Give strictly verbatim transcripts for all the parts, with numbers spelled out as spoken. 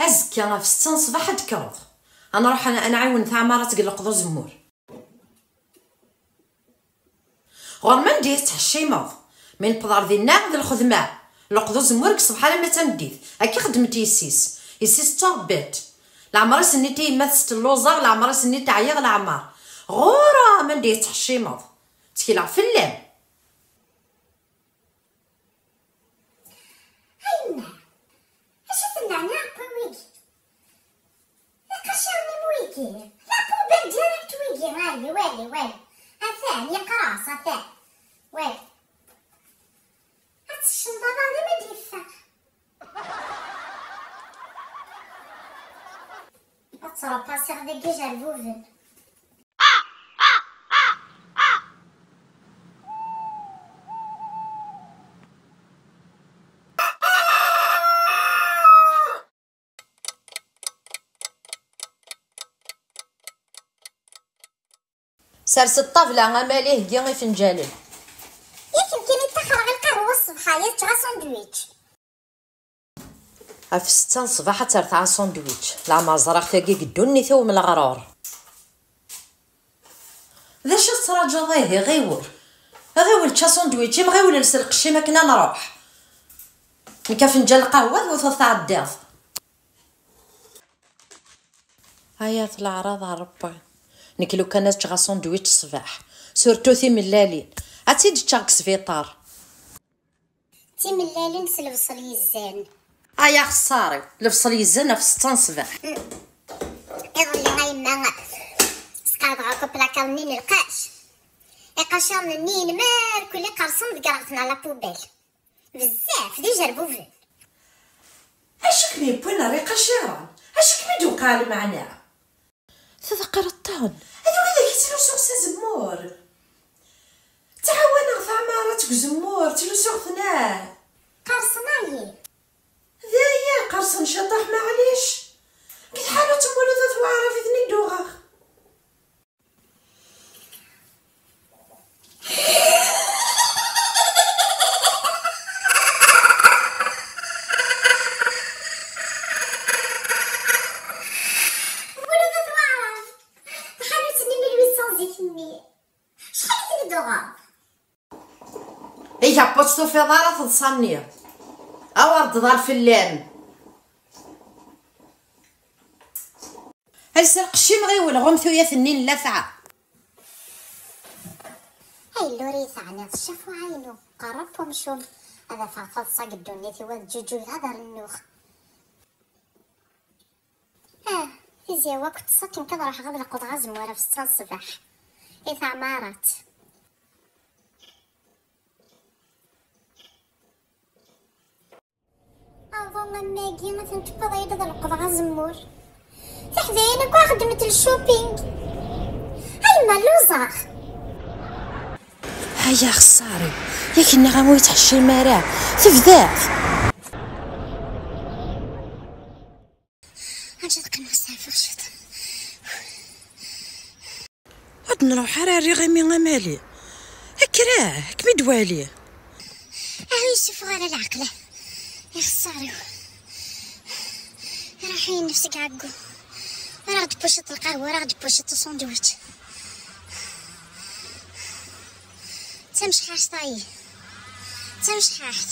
Azekka ɣef setta n ṣṣbeḥ ad d-kkreḍ. Ad nruḥ ad, ad nɛiwen taɛmara deg Leqḍ Uzemmur. Ɣur-m anda i tettḥeccimeḍ? Mi newweḍ ar dinna d lxedma. Leqḍ Uzemmur deg ṣṣbeḥ alamma d tameddit. Akka xeddment yessi-s. Yessi-s d turebbiṭ. Leɛmer i s-nniɣ i yemma-s telluẓeɣ, leɛmer i s-nniɣ ɛyiɣ leɛmer. Ɣur-m anda i tettḥeccimeḍ? Ttekleɣ fell-am. A yemma, acu tenneɛni aɛeqqa wigi? Iqaciren-im wigi, la poubelle direct wigi, ay, wali, wali. Atan, yeqras, atan. Wali. Ad tecceḍ aḍad-im ad d-yeffeɣ. Ad ttṛupaṣiɣ deg ijerbuben. Sers ṭṭabla, a Mali, heggi ifenǧalen. Yak nekkini ttaxreɣ lqahwa ṣṣbeḥ-a, ad ččeɣ asandwič. Ɣef setta n ṣṣbeḥ ad terteɛ asandwič. Leɛmer ẓriɣ tagi deg ddunit-iw m leɣrur. D acu tettraǧuḍ ihi? Ɣiwel. Ɣiwel čč asandwič-im, ɣiwel els lqecc-im akken ad nruḥ. Nekk afenǧal lqahwa tewteḍ tɛeddiḍ. Ay at leɛraḍ a Ṛebbi. Nekk lukan ad ččeɣ asandwič ṣṣbeḥ, surtout timellalin, ad tt-id-ččeɣ deg sbiṭar. Timellalin s lebṣel yezzan. Ay axeṣṣar-iw, lebṣel yezzan ɣef setta n ṣṣbeḥ. Iḍelli a yemma, sqerḍeɣ akk plakarḍ-nni n lqac. Iqaciren-nni-inem irkelli qersen, ḍeggreɣ-ten à la poubelle. Bezzaf, d ijerbuben. Acu i kem-yewwin ɣer iqaciren? Acu i kem-id-iwqeɛ lmeɛna? Tḍeqqreḍ-ten. Ad widak i ttlusuɣ s azemmur. Ttɛawaneɣ taɛmarat deg uzemmur, ttlusuɣ-ten, ah. Qersen-ayi. D aya, qersen ciṭuḥ, maɛlic. Deg lḥala ur temmulud a twaɛrab i ten-id-uɣeɣ. Wala ma twaɛreḍ. Taḥanut-nni mil huit cents zik-nni. Acḥal i ten-id-tuɣeḍ? Iga putt tufiḍ ara teḍsa-nni. Awer d-ḍal fell-am. Els lqecc-im ɣiwel, ɣum tuyat-nni n llafɛa. Ay llur i yi-teɛniḍ, ccafuɛa-inu, qerreb umcum, ad afeɣ taḍsa deg ddunit-iw, ad ǧǧuǧǧugeɣ, ad rennuɣ. Ah, tizya-w akk ṭṭes akken kan ruḥeɣ ad leqḍeɣ azemmur ɣef setta n ṣṣbeḥ. I teɛmarat. Aḍu am wagi, atan tewwiḍ-iyi-d ad leqḍeɣ azemmur. Tiḥdayin akk xeddment le shopping. A yemma, lluẓeɣ. Ay axeṣṣar-iw, yak nniɣ-am ur yettḥeccim ara. Tebdiḍ. Ad qqimeɣ steɛfuɣ ciṭ. Ur d-nruḥ ara, rriɣ imi a Mali. Kker, ah, ad kem-id-wali. Ah, ur yessufuɣ ara leɛqel, ah. Ixeṣṣar-iw. Iruḥ-iyi nnefs deg ɛeggu. Ur aɣ-d-tbuciḍ lqahwa, ur aɣ-d-tbuciḍ usandwič. D tamecḥaḥt tayi. D tamecḥaḥt.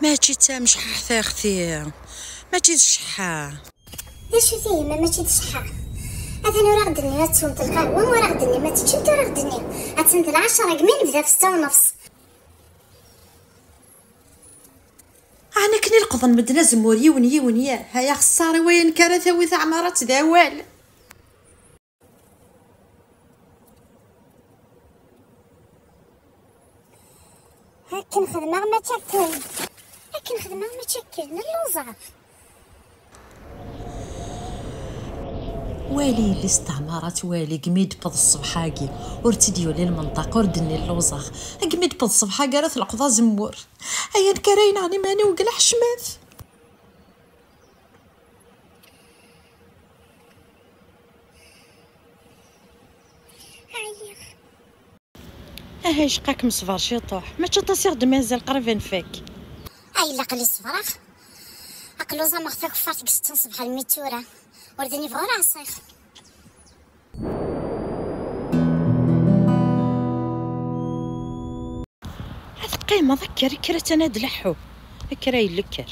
Mačči d tamecḥaḥt a axti. Mačči d cceḥḥa. D acu-t ihi ma mačči d cceḥḥa? Atan ur aɣ-d-tennim ad teswemt lqahwa, ur aɣ-d-tennim ad teččemt, ur aɣ-d-tennim. Attan d lɛecṛa deg mi nebda f setta u nefṣ. Ɛni akken i leqḍen medden azemmur yiwen yiwen, yah? Ay axeṣṣar-iw, ay nekk ara tawi taɛmarat d awal. Akken xedmeɣ mačči akken. Akken xedmeɣ mačči akken. Lluẓeɣ. Wali yelli-s n teɛmarat, wali, gmi d-tewweḍ ṣṣbeḥ-agi, ur tt-id-yuli lmenṭaq, ur d-nni lluẓeɣ. Gmi d-tewweḍ ṣṣbeḥ-agi ara tleqḍ azemmur. Ay nekk ara yenɣen iman-iw deg leḥcmat. Ɛyiɣ. Aha, icqa-kem ṣber ciṭuḥ. Mačči aṭas i ɣ-d-mazal, qrib ad nfak. Ay, ilaq li ṣebreɣ. Qluẓameɣ takeffart deg setta n ṣṣbeḥ almi d tura. Ur d-nibɣi ara ɛṣiɣ. Ad teqqimeḍ kker, kker, attan ad d-leḥḥu. Kker a yelli, kker.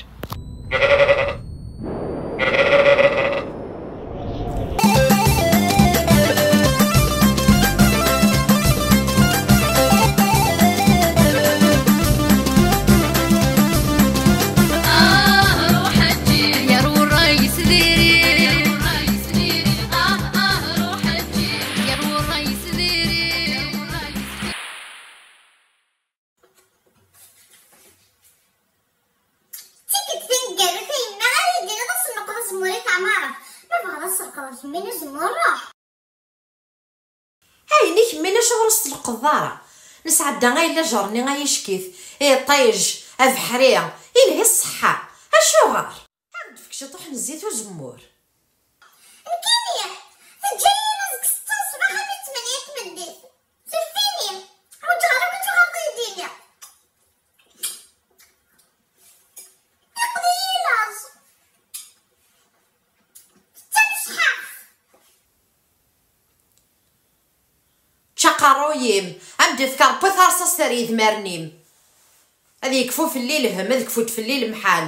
Tikkelt taneggarut ay nniɣ ara yi-d-tiniḍ ad sneqḍeɣ azemmur i teɛmareḍ. Ma tebɣiḍ ad sneqḍeɣ kemmini azemmur, ruḥ. Ayen i kemmini acuɣer ur s-tleqqeḍ ara? Nesɛedda ay lajer-nni ay ickit, iṭij, abeḥri, ilhi ṣṣeḥḥa. Acuɣer? Ad d-fek ciṭuḥ n zzit uzemmur. Nekkini, teǧǧa-yi deg setta n ṣṣbeḥ armi d tmanya n tmeddit. Sufini, ḥwaǧeɣ ara win tuɣaleḍ ad yi-d-tiniḍ. Iqdi-yi laẓ. Tettamesḥaf. Ččaqerruy-im, am d-ifka Rebbi tarṣast ar yedmaren-im. Ad yekfu fell-i lhem, ad kfut fell-i lemḥan,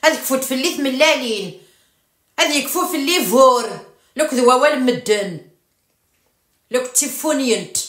ad kfut fell-i tmellalin, ad yekfu fell-i bur, lekd wawal n medden, lekd tiffunyent.